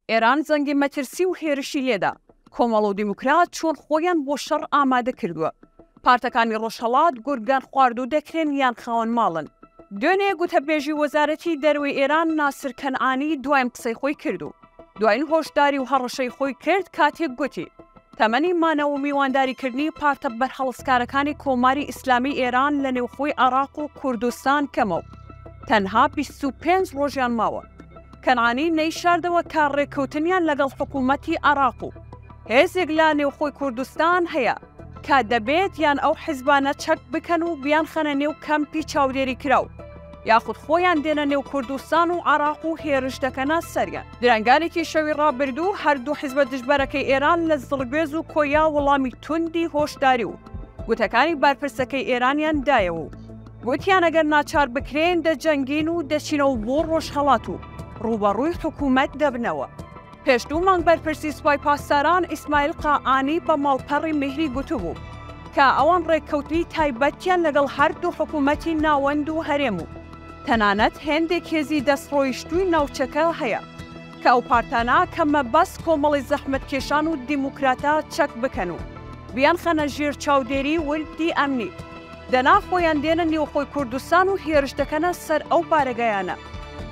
ئێران زەنگی مەترسی و هێرشی لێدا، کۆمەڵ و دیموکرات چۆن خۆیان بۆ شەڕ ئامادە کردووە؟ پارتەکانی ڕۆژهەڵات گورگان خواردوو دەکرێن یان خاوەن ماڵن؟ دوێنێ گوتەبێژی وەزارەتی دەرەوەی ئێران ناسر کەنعانی دواین قسەی خۆی کرد و دواین هۆشداری و هەڕەشەی خۆی کرد کاتێک گوتی تەمەنی مانەوە و میوانداریکردنی پارتە بەرهەڵستکارەکانی کۆماری ئیسلامی ئێران لە نێوخۆی عێراق و کوردستان کەمە و تەنها 25 ڕۆژیان ماوە. کەنعانی نەیشاردەوە کە ڕێککەوتنیان لەگەڵ حکوومەتی عێراق و هێزێک لە نێوخۆی کوردستان هەیە کە دەبێت یان ئەو حیزبانە چەک بکەن و بیانخەنە نێو کەمپی چاودێریکراو یاخود خۆیان دێنە نێو کوردستان و عێراق و هێرش دەکەنە سەریان. درەنگانێکی شەوی ڕابردوو هەردوو حیزبە دژبەرەکەی ئێران لە زڕگوێز و کۆیا وەڵامی توندی هۆشداری و گوتەکانی بەرپرسەکەی ئێرانیان دایەوە و گوتیان ئەگەر ناچار بکرێن دەجەنگین و دەچینەوە بۆ ڕۆژهەڵات و ڕووبەڕووی حکوومەت دەبنەوە. پێش دوو مانگ بەرپرسی سوپای پاسداران ئیسماعیل قائانی بە ماڵپەڕی میهری گوتبوو کە ئەوان ڕێککەوتنی تایبەتیان لەگەڵ هەردوو حکوومەتی ناوەند و هەرێم و تەنانەت هێندێک هێزی دەستڕۆیشتووی ناوچەکە هەیە کە ئەو پارتانە کە مەبەست کۆمەڵی زەحمەتکێشان و دیموکراتە چەک بکەن و بیانخەنە ژێر چاودێری وردی ئەمنی دەنا خۆیان دێنە نێوخۆی کوردستان و هێرش دەکەنە سەر ئەو بارەگایانە.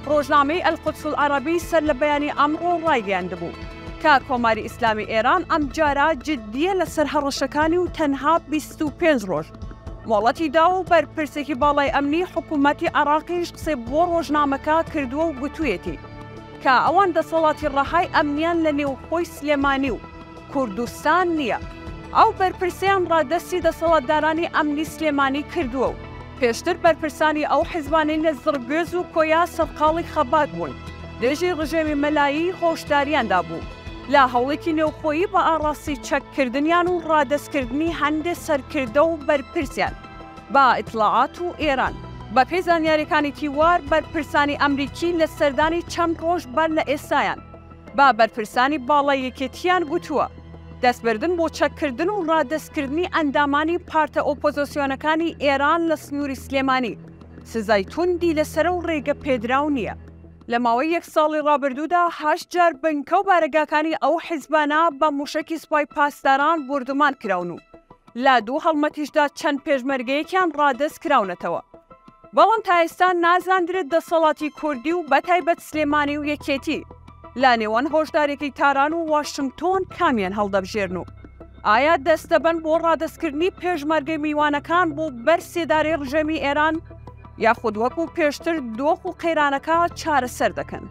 ڕۆژنامەی القدس العربی سەر لە بەیانی ئەمڕۆ ڕایگەیاندبوو کە کۆماری ئیسلامی ئێران ئەمجارە جددییە لەسەر هەڕەشەکانی و تەنها 25 ڕۆژ مۆڵەتی داوە و بەرپرسێکی باڵای ئەمنی حکوومەتی عێراقیش قسەی بۆ ڕۆژنامەکە کردووە و گوتوویەتی کە ئەوان دەسەڵاتی ڕەهای ئەمنیان لە نێوخۆی سلێمانی و کوردستان نییە. ئەو بەرپرسەیان ڕادەستی دەسەڵاتدارانی ئەمنی سلێمانی کردووە و پێشتر بەرپرسانی ئەو حیزبانەی لە زڕگوێز و کۆیە سەرقاڵی خەبات بوون دژی ڕژێمی مەلایی هۆشداریان دابوو لە هەوڵێکی نێوخۆیی بە ئاڕاستی چەککردنیان و ڕادەستکردنی هەندێ سەرکردە و بەرپرسیان بە ئیتڵاعات و ئێران. بەپێی زانیاریەکانی تیوار، بەرپرسانی ئەمریکی لە سەردانی چەند ڕۆژ بەر لە ئێستایان بە بەرپرسانی باڵای یەکێتییان گوتووە، دەستبردن بۆ چەککردن و ڕادەستکردنی ئەندامانی پارتە ئۆپۆزۆسیۆنەکانی ئێران لە سنووری سلێمانی سزای توندی لەسەرە و ڕێگە پێدراو نییە. لە ماوەی یەک ساڵی ڕابردوودا هەشت جار بنکە و بارەگاکانی ئەو حیزبانە بە مووشەکی سوپای پاسداران بوردومان کراون و لە دوو هەڵمەتیشدا چەند پێشمەرگەیەکیان ڕادەست کراونەتەوە. بەڵام تا ئێستا نازاندرێت دەسەڵاتی کوردی و بەتایبەت سلێمانی و یەکێتی لە نێوان هۆشداریەکەی تاران و واشنگتۆن کامیان هەڵدەبژێرن و ئایا دەست دەبەن بۆ ڕادەستکردنی پێشمەرگەی میوانەکان بۆ بەر سێدارەی ڕژێمی ئێران یاخود وەکو پێشتر دۆخ و قەیرانەکە چارەسەر دەکەن.